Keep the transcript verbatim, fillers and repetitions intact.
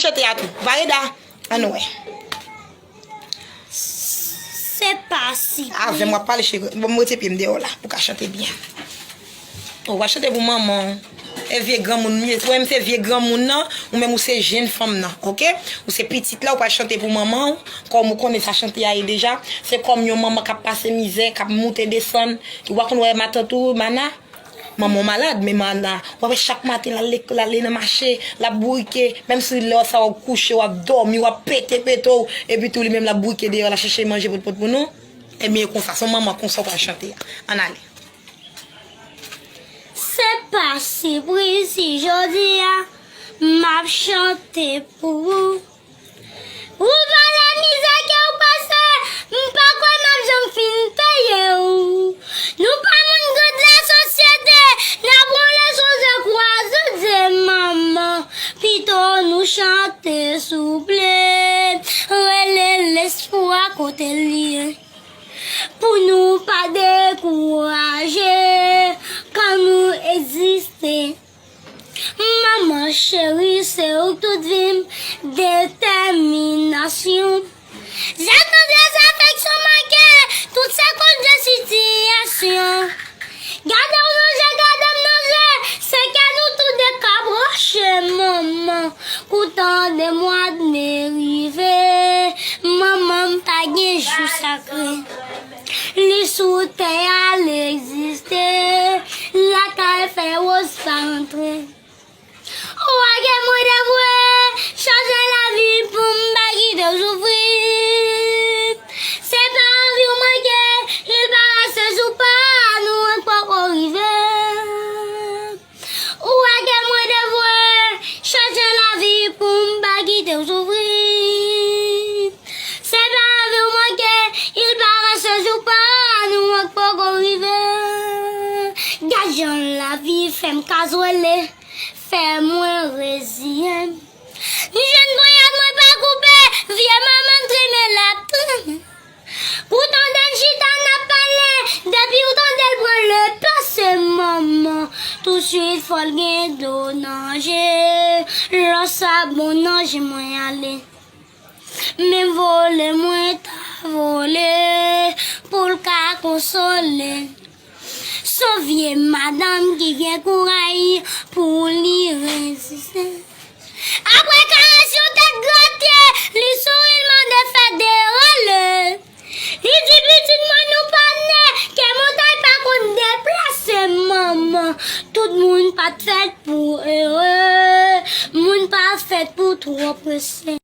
Chante a tou. Vareda, ann wè. Se pa si. Avè m w ap pale, cheri. Bon, m rete pye m deyò la pou w ka chante byen. Ou va chante pou manman w. E vye granmoun m ye. Ou menm se vye granmoun nan, ou menm ou se jenn fanm nan, oke? Ou se pitit la, ou pral chante pou manman w. Kòm ou konnen sa chante a ye deja, se kòm yon manman k ap pase mizè, k ap moute desann. Ou pa konn wè matant ou, Mana? Manman w malad, men Mana, w ap wè chak maten l al lek- l ale nan mache, l ap bourike, menm si lè sa w kouche, w ap dòmi, w ap pete pete w, epi tou li menm l ap bourike deyò, l ap chèche manje potpot pou nou. Ebyen, e konsa, se yon manman konsa w pral chante a. Ann ale. Se pa sipriz si jodi a m ap chante pou ou. Ou pale mizè ke w pase, m pa kwè m ap janm fin peye w. Nou pa moun gad lasosyete, n ap wonle sou ze kwaze de manman. Pito nou chante souple, rele lespwa kote l ye. Pou nou pa dekouraje, kan nou egziste. Manman cheri, se ou k tout vi m, detèminasyon. Zèt nou dezafeksyon manke, tout se koz de sitiyasyon. Gade w nan je, gade m nan je, se kè nou tou de ka branche, manman. Kou tande mwa d me rive, manman m pa gen jou sakre. Li sou tè a, l egziste, lakay fè woz pa antre. Ou wè ke mwen devwe, chanje lavi pou m pa kite w soufri. Se pa anvi w manke, il parèse jou pa nou an poko rive. Ou wè ke mwen devwe, chanje lavi pou m pa kite w soufri. Se pa anvi w manke, il parèse jou pa nou an poko rive. Gad jan lavi fè m kazwele, fè mwen reziyen m. M jwenn ponyèt mwen pa koupe, vye manman m trimen l ap trimen. Ou tande l chita n ap pale, depi w tande l pran le pase manman, tousuit fò l gen dlo nan je, lò sa bon nan je mwen ale. Men vole mwen ta vole, pou l ka konsole. S on vye madanm ki gen kouray pou li reziste. Apre karès yon tèt grate, li souri, l mande fè de rale. Li di pitit mwen nou pa ne, ke montay pa konn deplase manman. Tout moun pa t fèt pou ere, moun pa fèt pou twò prese.